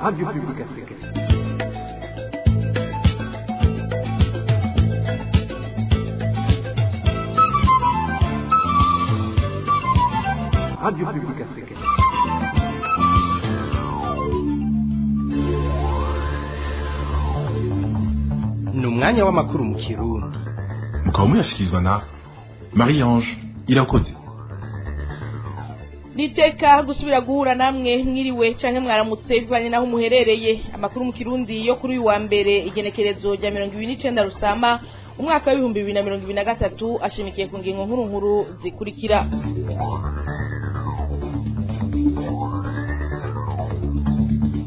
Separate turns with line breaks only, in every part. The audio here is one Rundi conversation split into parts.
Radio Publique Africaine. Radio Publique Africaine.
Ni umwanya w'amakuru mu Kirundi.
Mukaba muyashyikirizwa na Marie Ange Irakoze.
Niteka gusubira guhura namwe, mwiriwe canke mwaramutse bivanye naho muherereye. Amakuru mu Kirundi yo kuri uyu wa mbere, igenekerezo rya 29 Rusama umwaka wa 2023, ashimikiye ku ngingo nkuru nkuru zikurikira: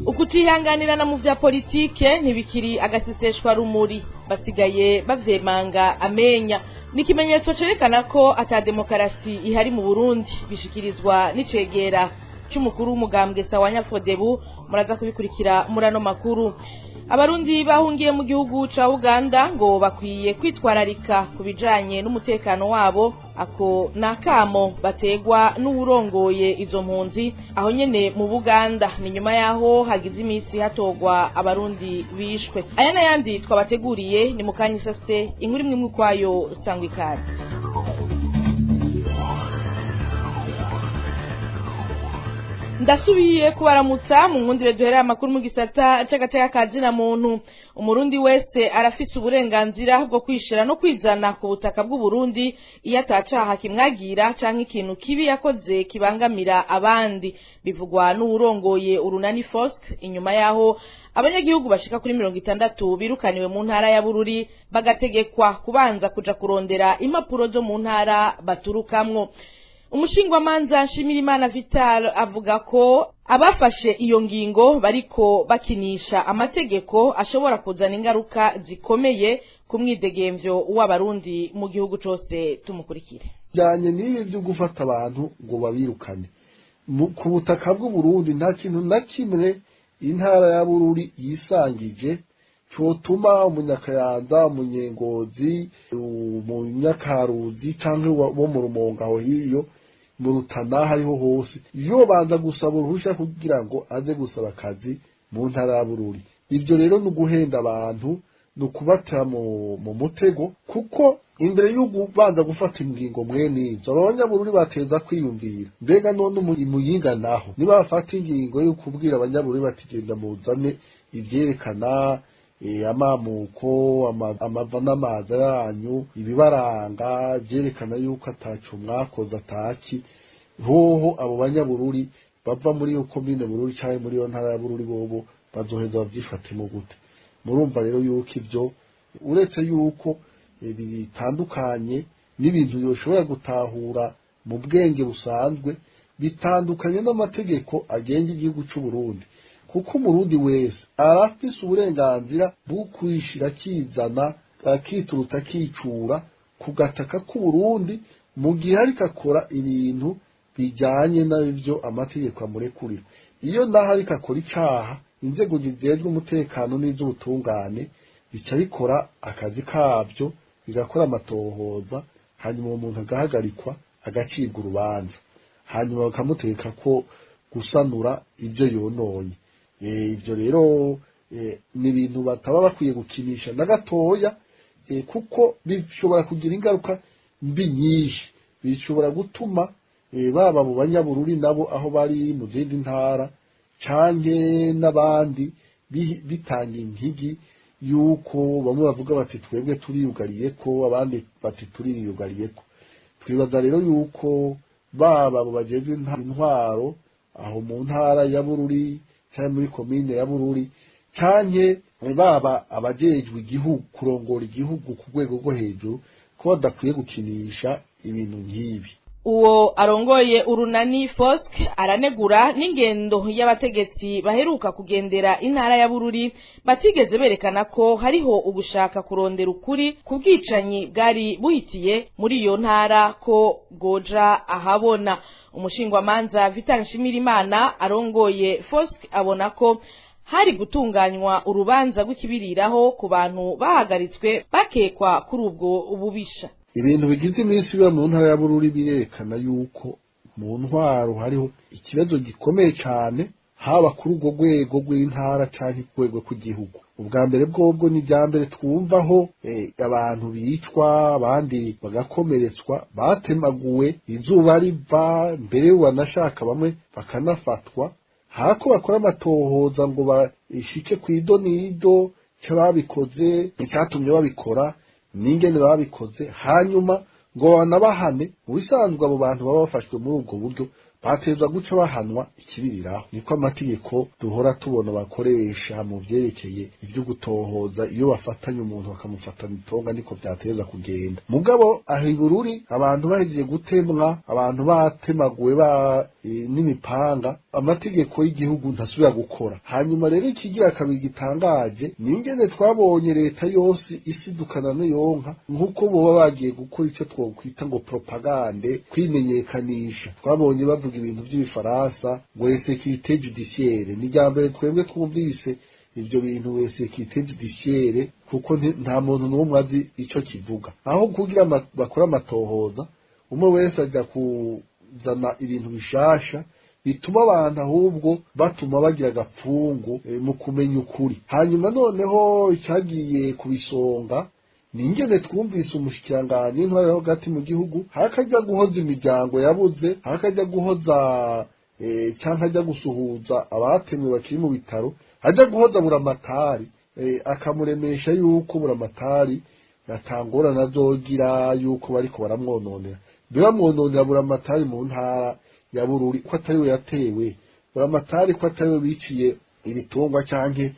Ukutihanganirana mu vya politike ntibikiri agaseseshwa rumuri, basigaye bavyemanga amenya. Ni ikimenyetso cerekana ko ata demokarasi ihari mu Burundi, bishikirizwa n'icegera c'umukuru w'umugambwe Sawanya Frodebu. Muraza kubikurikira muri ano makuru. Abarundi bahungiye mu gihugu ca Uganda ngo bakwiye kwitwararika ku bijanye n'umutekano wabo. Ako nakamo bategwa n'uwurongoye izo mpunzi aho nyene mu Buganda. Ni nyuma yaho hagize imisi hatogwa abarundi bishwe. Aya n'ayandi twabateguriye ni mukanya isase, inkuru imwe imwe ukwayo. Sangwa ikaze. Ndasubiye kubaramutsa. Mu nkundire duhereye amakuru mu gisata c'agateka ka muntu. Umurundi wese arafise uburenganzira bwo kwishira no kwizana ku butaka bw'Uburundi iyo atacaha kimwagira canke ikintu kibi yakoze kibangamira abandi. Bivugwa n'uwurongoye urunani FOSC, inyuma yaho abanyagihugu bashika kuri 60 birukaniwe mu ntara ya Bururi, bagategekwa kubanza kuja kurondera impapuro zo mu ntara baturukamwo. Umushingwamanza Nshimirimana Vital avuga ko abafashe iyo ngingo bariko bakinisha amategeko ashobora kuzana ingaruka zikomeye ku mwidegemvyo w'abarundi mu gihugu cose. Tumukurikire.
Bijyanye n'ibi byo gufata abantu ngo babirukane ku butaka bw'Uburundi, nta kintu na kimwe intara ya Bururi yisangije cotuma umunyakayanza, umunyengozi, umunyakaruzi cyangwa wo mu Rumonge, aho hiyo mu Rutana, hariho hose, yobanza gusaba uruhusha kugira ngo aze gusaba akazi mu ntara ya Bururi. Ibyo rero ni uguhenda abantu, ni ukubata mu mutego, kuko imbere y'ukubanza gufata ingingo mwene izo, aba banyabururi bateza kwiyumvira: mbega none imuyinga naho niba bafata ingingo yo kubwira abanyabururi bati genda muzane ivyerekana amamuko, amava n'amaza yanyu, ibibaranga vyerekana yuko ataco mwakoze, ataki hoho, abo banyabururi bava muri iyo komine Bururi canke muri iyo ntara ya Bururi bobo bazoheza bavyifatemo gute? Murumva rero yuko ivyo, uretse yuko bitandukanye n'ibintu yoshobora gutahura mu bwenge busanzwe, bitandukanye n'amategeko agenga igihugu c'u Burundi, kuko umurundi wese arafise uburenganzira bwo kwishira akizana, akiturutsa, akicura ku gataka k'Uburundi mu gihe ariko akora ibintu bijyanye n'ivyo amategeko amurekurira. Iyo naho ariko akora icaha, inzego zijejwe umutekano n'iz'ubutungane bica bikora akazi kavyo, bigakora amatohoza, hanyuma uwo muntu agahagarikwa, agacibwa urubanza, hanyuma bakamutegeka ko gusanura ibyo yononye. Ibyo rero ni ibintu bataba bakwiye gukinisha na gatoya, kuko bishobora kugira ingaruka mbi nyinshi. Bishobora gutuma baba mu banyabururi nabo aho bari mu zindi ntara canke n'abandi bitanga inkigi yuko bamwe bavuga bati twebwe turiyugariye ko, abandi bati turiyugariye ko. Twibaza rero yuko baba abo bajejwe intwaro aho mu ntara ya Bururi canke muri komine ya Bururi, canke baba abajejwe igihugu, kurongora igihugu ku rwego rwo hejuru, ko badakwiye gukinisha ibintu nk'ibi.
Uwo arongoye urunani FOSC aranegura n'ingendo y'abategetsi baheruka kugendera intara ya Bururi, batigeze berekana ko hariho ugushaka kurondera ukuri ku bwicanyi bwari buhitiye muri iyo ntara ko bwoja ahabona. Umushingwamanza Vital Nshimirimana arongoye FOSC abona ko hari gutunganywa urubanza rw'ikibiriraho ku bantu bahagaritswe bakekwa kuri ubwo bubisha.
Ibintu bigize iminsi biba mu ntara ya Bururi birerekana yuko mu ntwaro hariho ikibazo gikomeye cyane. Haba kuri urwo rwego rw'intara canke urwego rw'igihugu. Ubwa mbere bwobwo ni irya mbere twumvaho abantu bicwa, abandi bagakomeretswa, batemaguwe izuba riva, mbere wanashaka bamwe bakanafatwa, hako bakora amatohoza ngo bashike kw'idonido c'ababikoze, icatumye babikora n'ingene babikoze, hanyuma ngo banabahane. Mu bisanzwe abo bantu baba bafashwe muri ubwo buryo batezwa guca bahanwa ikibiriraho. Niko amategeko duhora tubona bakoresha mu vyerekeye ivyo gutohoza, iyo bafatanye umuntu bakamufatana itonga, niko vyateza kugenda. Mugabo aho i Bururi abantu bahejeje gutemwa, abantu batemaguwe ba n'imipanga, amategeko y'igihugu ntasubira gukora. Hanyuma rero ikigira kabiri gitangaje ni ingene twabonye leta yose isidukana n'iyonka, nk'uko boba bagiye gukora ico twokwita ngo propagande, kwimenyekanisha. Twabonye bavuga ibintu by'ibifaransa ngo sécurité judiciaire. Ni irya mbere twebwe twumvise ivyo bintu sécurité judiciaire, kuko nta muntu n'umwe azi ico kivuga. Aho kugira bakore amatohoza, umwe wese ajya kuzana ibintu bishasha bituma abantu ahubwo batuma bagira agapfungu mu kumenya ukuri. Hanyuma noneho icyagiye kubisonga ni ingene twumvise umushikiranganji w'intwaro yo hagati mu gihugu hakajya guhoza imiryango yabuze, hakajya guhoza canke ajya gusuhuza abatemwe bakiri mu bitaro, ajya guhoza Buramatari, akamuremesha yuko Buramatari atangorane azogira, yuko bariko baramwononera. Bamwononera Buramatari mu ntara ya Bururi ko atari we yatewe? Buramatari ko atari we biciye ibitungwa canke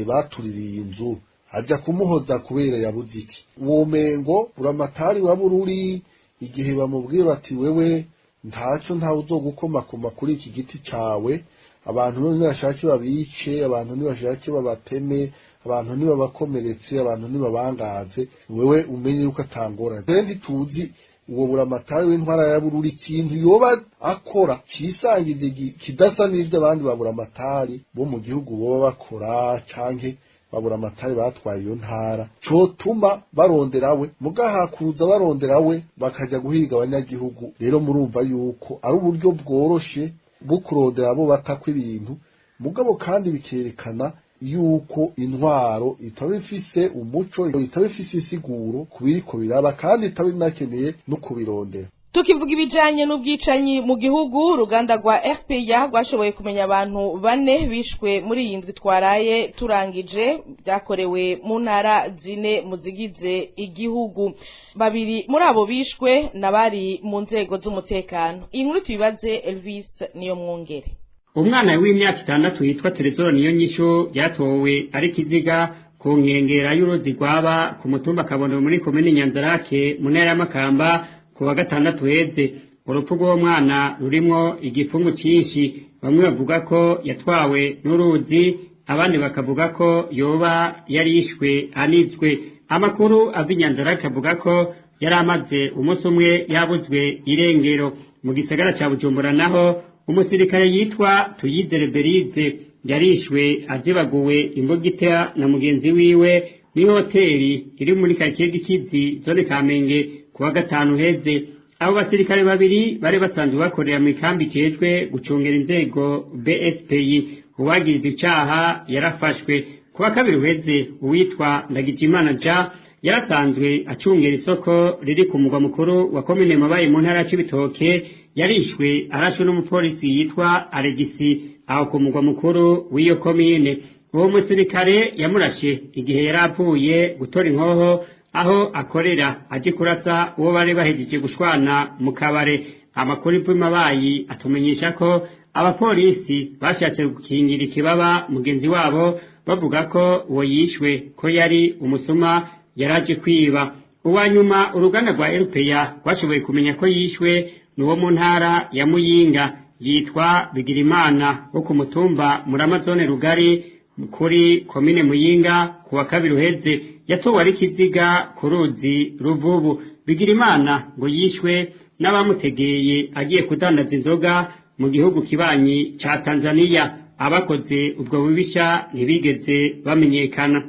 batuririye inzu, ajya kumuhoza kubera yabuze iki? Womengo Buramatari wa Bururi, igihe bamubwiye bati: "Wewe ntaco, ntawe uzogukomakoma kuri iki giti cawe, abantu nibashake babice, abantu nibashake babateme, abantu nibabakomeretse, abantu nibabangaze, wewe umenye yuko atangorane." Rero ntituzi uwo Buramatari w'intwara ya Bururi ikintu yoba akora cisangije kidasa n'ivyo abandi ba Buramatari bo mu gihugu boba bakora, canke baburamatari batwaye iyo ntara, cotuma barondera we. Mugahakuza barondera we, bakaja guhiga abanyagihugu. Rero murumva yuko ari uburyo bworoshe bwo kurondera abo batakwa ibintu, mugabo kandi bikerekana yuko intwaro itaba ifise umuco, itaba ifise insiguro ku biriko biraba, kandi itaba inakeneye no kubirondera.
Tukivuga ibijanye n'ubwicanyi mu gihugu, uruganda rwa RPA rwashoboye kumenya abantu bane bishwe muri iyi ndwi twaraye turangije, byakorewe mu ntara zine mu zigize igihugu. Babiri muri abo bishwe n'abari mu nzego z'umutekano. Iyi nkuru tuyibaze Elvis Niyo Mwungere.
Umwana w'imyaka 6 yitwa Teresoro Niyo Nyishu yatowe ari kiziga ku nkengera y'uruzi rwaba ku mutumba Kabondo muri komine Nyanzarake mu ntara ya Makamba ku wa gatandatu uheze. Urupfu rw'uwo mwana rurimwo igifungu cyinshi. Bamwe bavuga ko yatwawe n'uruzi, abandi bakavuga ko yoba yarishwe anizwe. Amakuru ava i Nyanzarake avuga ko yari amaze umunsi umwe yabuzwe irengero. Mu gisagara ca Bujumbura naho, umusirikare yitwa Tuyizere Berize yarishwe azibaguwe imbugita na mugenzi wiwe muri hoteli iri muri karitsiye Gikizi, zone Kamenge, ku wa gatanu uheze. Abo basirikare babiri bari basanzwe bakorera mu ikambi ijejwe gucungera inzego BSPI. Uwagiriza icaha yarafashwe. Ku wa kabiri uheze, uwitwa Ndagijimana Jean yarasanzwe acungera isoko riri ku mugwa mukuru wa komine Mabayi mu ntara ya Cibitoke yarishwe arashwe n'umupolisi yitwa Alegisi aho ku mugwa mukuru w'iyo komine. Uwo musirikare yamurashe igihe yari avuye gutora inkoho aho akorera, aje kurasa uwo bari bahejeje gushwana mu kabare. Amakuru y'Imabayi atumenyesha ko abapolisi bashatse gukingira ikibaba mugenzi wabo, bavuga ko uwo yishwe ko yari umusuma yaraje kwiba. Uwa nyuma uruganda rwa RPA rwashoboye kumenya ko yishwe ni uwo mu ntara ya Muyinga, yitwa Bigirimana wo ku mutumba Murama, zone Rugari kuri komine Muyinga. Ku wa kabiri uheze yatowe ari ikiziga ku ruzi Ruvubu. Bigirimana ngo yishwe n'abamutegeye agiye kudandaza inzoga mu gihugu kibanyi ca Tanzania. Abakoze ubwo bubisha ntibigeze bamenyekana.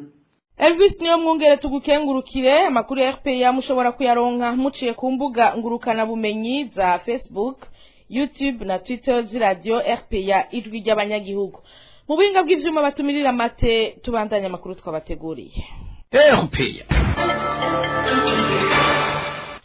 Elvis Niyo Mwungere, tugukengurukire. Amakuru ya RPA mushobora kuyaronka muciye ku mbuga ngurukana bumenyi za Facebook, YouTube na Twitter z'iradiyo RPA Ijwi ry'Abanyagihugu. Mu buhinga bw'ivyuma batumirira mate, tubandanya amakuru twabateguriye.
RPA.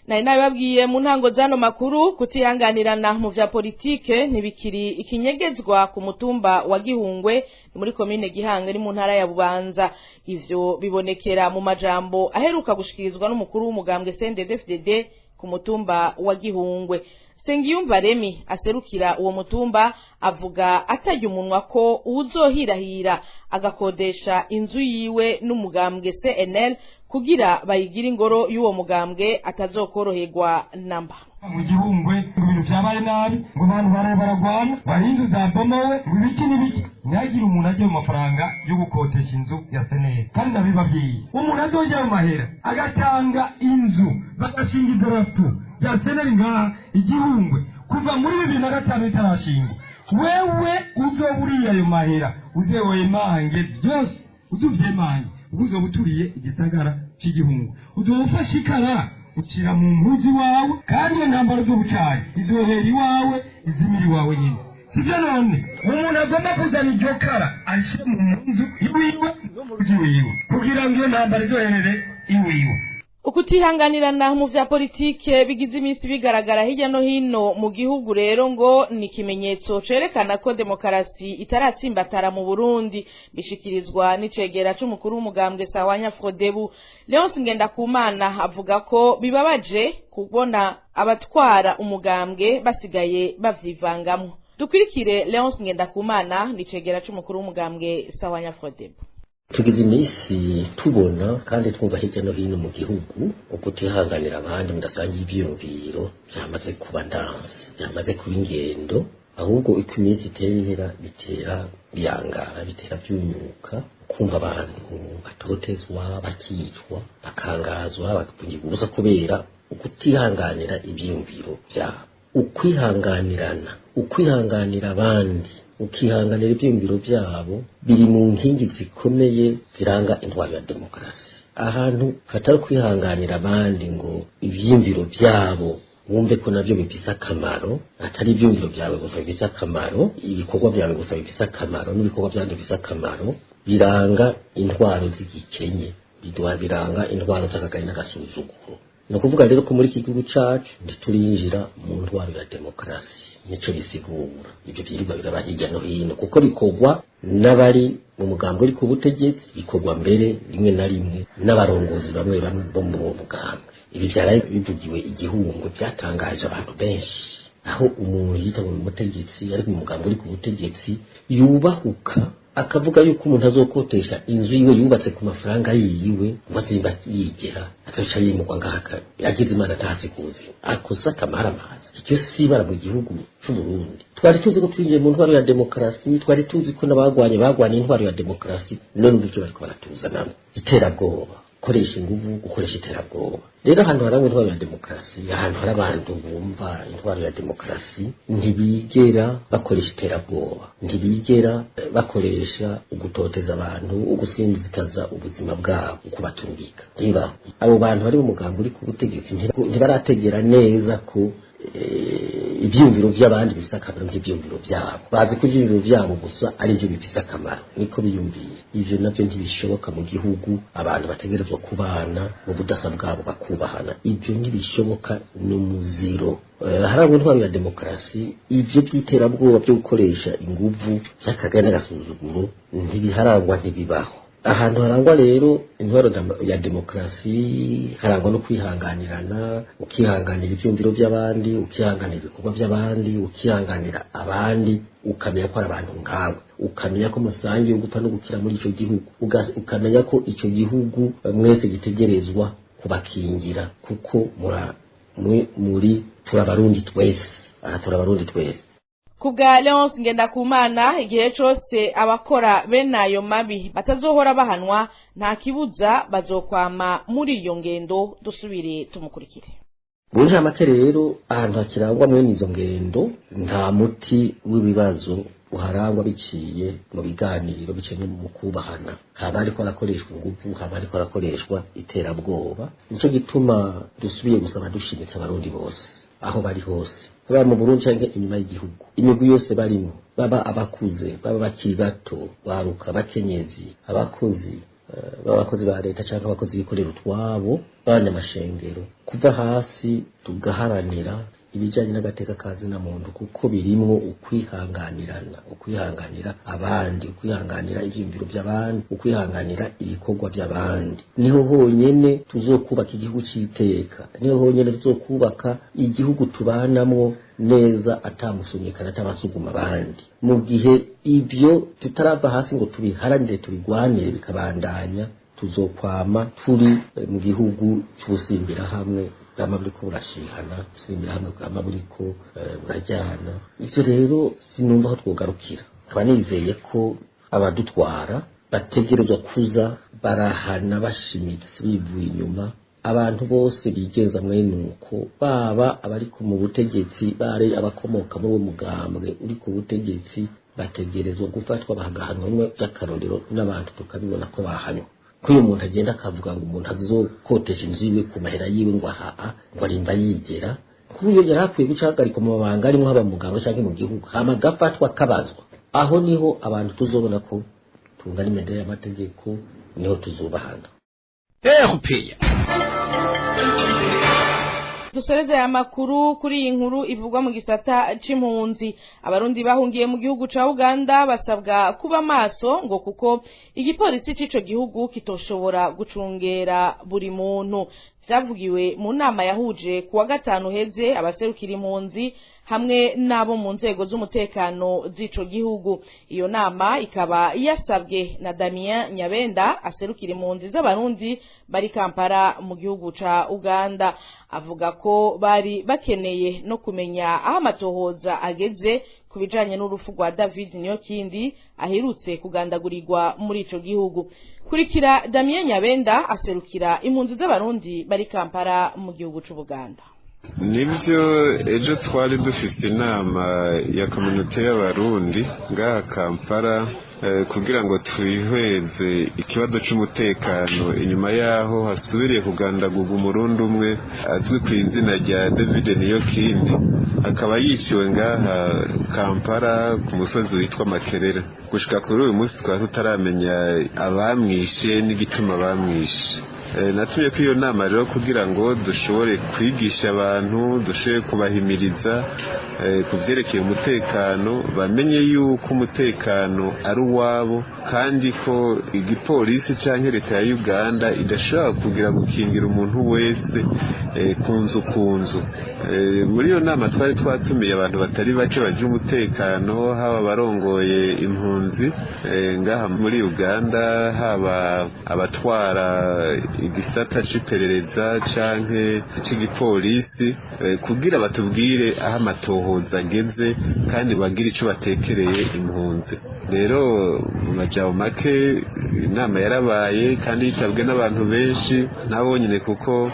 Nari nabibabwiye mu ntango z'ano makuru, kutihanganirana mu vya politike ntibikiri ikinyegezwa ku mutumba wa Gihungwe, ni muri komine Gihanga, ni mu ntara ya Bubanza. Ivyo bibonekera mu majambo aheruka gushikirizwa n'umukuru w'umugambwe CNDD-FDD ku mutumba wa Gihungwe. Sengiyumva Remi aserukira uwo mutumba avuga atarya umunwa ko uwuzohirahira agakodesha inzu yiwe n'umugambwe CNL kugira bayigire ingoro y'uwo mugambwe atazokoroherwa namba.
Mu Gihungwe ibintu vyabaye nabi, ngo abantu baraye baragwana, ngo inzu zabomowe, ngo ibiki n'ibiki. Ntihagire umuntu ajya mu mafaranga yo gukotesha inzu ya CNL. Kandi ndabibabwiye, umuntu azojya mu mahera agatanga inzu bagashinga idarapo rya CNL ngaha Igihungwe kuva muri 2005 itarashingwa, wewe uzoba uriye ayo mahera uzewemange byose, uzuvyemange ubwo uzoba uturiye igisagara c'Igihungwe, uzoba ufashe ikara ucira mu mpuzu iwawe, kandi iyo ntambara z'ubucayi izohera iwawe, izimira iwawe nyine. Sivyo none umuntu agomba kuzana iryo kara ayishyire mu nzu iwiwe no mu rugo iwiwe kugira ngo iyo ntambara izoherere iwiwe.
Ukutihanganirana mu vya politike bigize iminsi bigaragara hirya no hino mu gihugu rero ngo ni ikimenyetso cerekana ko demokarasi itaratsimbatara mu Burundi, bishikirizwa n'icegera c'umukuru w'umugambwe Sahwanya Frodebu. Leonce Ngendakumana avuga ko bibabaje kubona abatwara umugambwe basigaye bavyivangamwo. Dukurikire Leonce Ngendakumana, n'icegera c'umukuru w'umugambwe Sahwanya Frodebu.
Tugize iminsi tubona kandi twumva hirya no hino mu gihugu ukutihanganira abandi mudasangiye ivyiyumviro vyamaze kuba ndanse, vyamaze kuba ingendo. Ahubwo uko iminsi itera ihera bitera biyangara, bitera vyunyuka, ukumva abantu batotezwa, bakicwa, bakangazwa, bagapfungirwa ubusa kubera ukutihanganira ivyiyumviro vyabo. Ukwihanganirana, ukwihanganira abandi, ukihanganira ivyiyumviro vyabo biri mu nkingi zikomeye ziranga intwaro ya demokarasi. Ahantu hatari kwihanganira abandi ngo ivyiyumviro vyabo wumve ko navyo bifise akamaro, atari ivyiyumviro vyawe gusa bifise akamaro, ibikorwa vyawe gusa bifise akamaro n'ibikorwa vyandi bifise akamaro, biranga intwaro z'igikenye, biranga intwaro z'akagari n'agasuzuguro. Ni ukuvuga rero ko muri iki gihugu cacu ntiturinjira mu ntwaro ya demokarasi, nico bisigura ivyo vyirirwa biraba hirya no hino, kuko bikorwa n'abari mu mugambi uri ku butegetsi, bikorwa mbere rimwe na rimwe n'abarongozi bamwe bamwe bo muri uwo mugambi. Ibi vyaraye bivugiwe Igihungwe vyatangaje abantu benshi, aho umuntu yita mu mutegetsi ari mu mugambi uri ku butegetsi yubahuka akavuga yuko umuntu azokotesha inzu yiwe yubatse ku mafaranga yiwe ngo azimba yigera azoca yimurwa ngahaka yagize Imana atahasikuze akoze akamaramaza. Icyo sibara mu gihugu c'Uburundi. Twari tuzi ko twinjiye mu ntwaro ya demokarasi, twari tuzi ko n'abagwanye bagwanye intwaro ya demokarasi, none ubu ivyo bariko baratuzanamo iterabwoba, gukoresha inguvu, gukoresha iterabwoba. Rero ahantu harangwa intwaro ya demokarasi, ahantu hari abantu bumva intwaro ya demokarasi, ntibigera bakoresha iterabwoba, ntibigera bakoresha ugutoteza abantu, ugusinzikaza ubuzima bwabo, ukubaturubika. Ntibaho. Abo bantu bari mu mugambi uri ku butegetsi ntibarategera neza ko ivyiyumviro vy'abandi bifise akamaro nk'ivyiyumviro vyabo. Bazi ko ivyiyumviro vyabo gusa ari vyo bifise akamaro, niko biyumviye. Ivyo navyo ntibishoboka mu gihugu abantu bategerezwa kubana mu budasa bwabo bakubahana. Ivyo ntibishoboka, ni umuziro. Harangwa intwaro ya demokarasi, ivyo vy'iterabwoba vyo gukoresha inguvu vy'akagari n'agasuzuguro ntibiharangwa, ntibibaho. Ahantu harangwa rero intwaro ya demokarasi harangwa no kwihanganirana, ukihanganira ivyumviro vy'abandi, ukihanganira ibikorwa vy'abandi, ukihanganira abandi, ukamenya ko ari abantu nkawe, ukamenya ko musangiye gupfa no gukira muri ico gihugu, ukamenya ko ico gihugu mwese gitegerezwa kubakingira, kuko muri turabarundi twese. Aha turabarundi twese.
Kubwa Leonce Ngendakumana, igihe cose abakora bene ayo mabi batazohora bahanwa, nta kibuza bazokwama muri iyo ngendo. Dusubire tumukurikire.
Mu ncamake rero, ahantu hakirangwa mwene izo ngendo nta muti w'ibibazo uharangwa biciye mu biganiro, biciye mu kubahana. Haba hariko harakoreshwa inguvu, haba hariko harakoreshwa iterabwoba. Nico gituma dusubiye gusaba dushimitse abarundi bose Aho bari hose, baba mu Burundi canke inyuma y'igihugu, imigwi yose barimo, baba abakuze, baba bakiri bato, baruka, abakenyezi, abakozi, b'abakozi ba leta canke abakozi bikorera utwabo, b'abanyamashengero, kuva hasi tugaharanira ibijanye n'agateka ka zina muntu, kuko birimwo ukwihanganirana, ukwihanganira abandi, ukwihanganira ivyiyumviro vy'abandi, ukwihanganira ibikorwa vy'abandi. Niho honyene tuzokubaka igihugu c'iteka, niho honyene tuzokubaka igihugu tubanamwo neza, atamusunikana, atabasuguma abandi. Mu gihe ivyo tutarava hasi ngo tubiharanire, tubigwanire, bikabandanya, tuzokwama turi mu gihugu c'ubusimbirahamwe bwama buriko burashihana, busimbirahamwe bwama buriko burajyana. Ivyo rero sinumva aho twogarukira. Nkaba nizeye ko abadutwara bategerezwa kuza barahana bashimitse, bivuye inyuma, abantu bose bigenza mwene uko, baba abari mu butegetsi, bari abakomoka muri uwo mugambwe uri ku butegetsi, bategerezwa gufatwa bagahanwa by'akarorero, n'abantu tukabibona ko bahanywe. Ko uyu muntu agenda akavuga ngo umuntu azokotesha inzu yiwe ku mahera yiwe, ngo ahaa, ngo arimba yigera, nk'uyo yari akwiye guca ahagarikwa mu mabanga arimo, haba mu mugambwe canke mu gihugu, hama agafatwa akabazwa. Aho niho abantu tuzobona ko tungana imbere y'amategeko, niho tuzubahana.
RPA.
Dusoreze aya makuru kuri iyi nkuru ivugwa mu gisata c'impunzi. Abarundi bahungiye mu gihugu ca Uganda basabwa kuba maso, ngo kuko igipolisi c'ico gihugu kitoshobora gucungera buri muntu. Vyavugiwe mu nama yahuje kuwa gatanu heze abaserukira impunzi hamwe n'abo mu nzego z'umutekano z'ico gihugu. Iyo nama ikaba yasabwe na Damien Nyabenda, aserukira impunzi z'Abarundi bari Kampala mu gihugu ca Uganda. Avuga ko bari bakeneye no kumenya aho amatohoza ageze ku bijanye n'urupfu rwa David Niyokindi aherutse kugandagurirwa muri ico gihugu. Kurikira Damien Nyabenda, aserukira impunzi z'Abarundi bari Kampala mu gihugu c'Ubuganda.
Nibyo, ejo twari dufite inama ya communauté y'Abarundi ngaha Kampala kugira ngo twihweze ikibazo c'umutekano, inyuma yaho hasubiriye kugandagurwa Umurundi umwe azwi ku izina rya David Niyokindi, akaba yiciwe ngaha Kampala ku musozi witwa Makerere. Gushika kuri uyu munsi tukaba tutaramenya abamwishe n'igituma bamwishe. Natumye ko iyo nama rero kugira ngo dushobore kwigisha abantu, dushobore kubahimiriza ku vyerekeye umutekano, bamenye yuko umutekano ari uwabo, kandi ko igipolisi canke leta ya Uganda idashobora kugira gukingira umuntu wese ku nzu ku nzu. Muri iyo nama twari twatumiye abantu batari bake baje umutekano, haba abarongoye impunzi ngaha muri Uganda, haba abatwara igisata c'iperereza canke c'igipolisi, kugira batubwire aho amatohoza ageze kandi bagire ico batekereye impunzi. Rero mu majambo make, inama yarabaye kandi yitabwe n'abantu benshi, nabo nyine kuko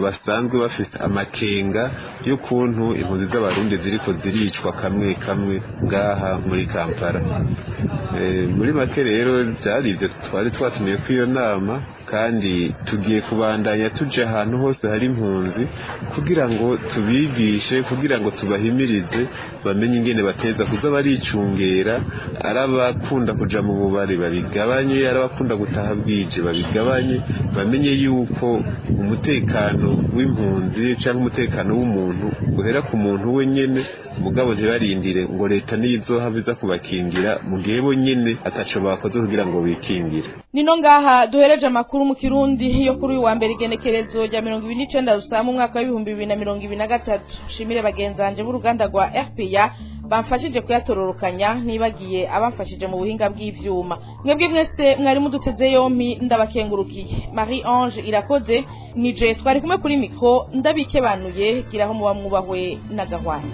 basanzwe bafite amakenga y'ukuntu impunzi z'Abarundi ziriko ziricwa kamwe kamwe ngaha muri Kampala. Muri make rero byari ibyo twari twatumiye kuri iyo nama, kandi tugiye kubandanya tuje ahantu hose hari impunzi kugira ngo tubigishe, kugira ngo tubahimirize bamenye ingene bateza kuza baricungera. Ari abakunda kuja mu bubare babigabanye, ari abakunda gutaha bwije babigabanye, bamenye yuko umutekano w'impunzi cyangwa umutekano w'umuntu uhera ku muntu we nyene, mugabo ntibarindire ngo leta niyo izohava iza kubakingira mu gihe bo nyene ataco bakoze kugira ngo bikingire.
Nino ngaha duhereje amakuru mu Kirundi yo kuri uyu wa mbere, igenekerezo rya 29 Rusama umwaka wa 2023. Shimire bagenzanje b'uruganda rwa RPA bamfashije kuyatororokanya, ntibagiye abamfashije mu buhinga bw'ivyuma. Mwebwe mwese mwari muduteze yompi, ndabakengurukiye. Marie Ange Irakoze nije twari kumwe kuri micro, ndabikebanuye. Giraho muba, mwubahwe n'agahwane.